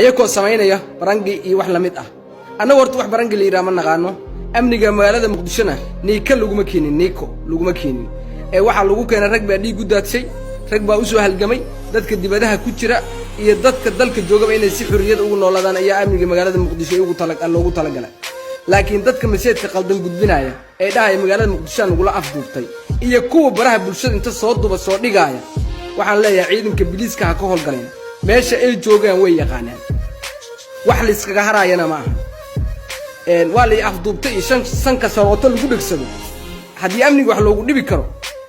Ayakoo samaynaya prank-i iyo wax la mid ah. Annagu horta wax prank-i la yidhaha ma naqaano. Amniga magaalada Muqdishona niiko laguma keenin, niiko laguma keenin ee waxaa lagu keenay rag baa dhiig u daadshay, rag baa u soo halgamay. Dadka dibadaha ku jira iyo dadka dalka joogaba inay si xurriyad ugu noolaadaan ayaa amniga magaalada Muqdisho ugu tala loogu talagalay. Laakiin dadka message-ka qaldan gudbinaya ee dhahaya magaalada Muqdishoa nagula afduubtay iyo kuwa baraha bulshada inta soo duba soo dhigaaya, waxaan leeyahay ciidanka biliiska ha ka howlgaleen. Meesha ay joogaan way yaqaanaan, wax layskaga haraayana ma aha. Waa lay afduubtay iyo shan sanka sarooto lagu dhegsado. Haddii amniga wax loogu dhibi karo,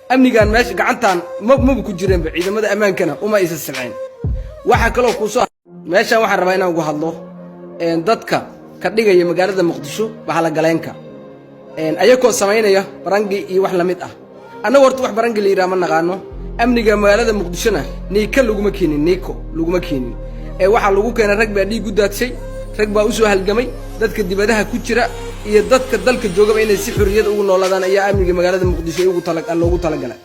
amnigan meesha gacantaan ma maba ku jireenba, ciidamada ammaankana uma aysan silceen. Waxaa kaloo kuusoo meeshaan waxaan rabaa inaan ugu hadlo dadka ka dhigaya magaalada Muqdisho bahalagaleynka, ayakoo samaynaya prank-i iyo wax la mid ah. Annagu horta wax prank-i la yidhaha ma naqaano. Amniga magaalada Muqdishona niiko laguma keenin, niiko laguma keenin ee waxaa lagu keenay rag baa dhiig u daadshay, rag baa u soo halgamay. Dadka dibadaha ku jira iyo dadka dalka joogaba inay si xurriyad ugu noolaadaan ayaa amniga magaalada Muqdisho ugu tala loogu talagalay.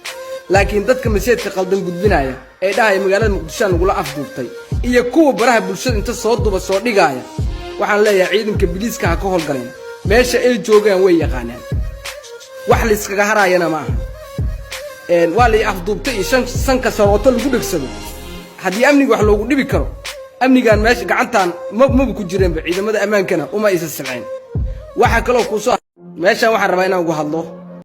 Laakiin dadka message-ka qaldan gudbinaya ee dhahaya magaalada Muqdishoa nagula afduubtay iyo kuwa baraha bulshada inta soo duba soo dhigaaya, waxaan leeyahay ciidanka biliiska ha ka howlgaleen. Meesha ay joogaan way yaqaanaan, wax layskaga haraayana ma aha. Waa lay afduubtay iyo shan sanka sarooto lagu dhegsado. Haddii amniga wax loogu dhibi karo, amnigan meesha gacantaan ma maba ku jireenba, ciidamada ammaankana uma aysan silceen. Waxaa kaloo kuusoo meeshaan waxaan rabaa inaan ugu hadlo.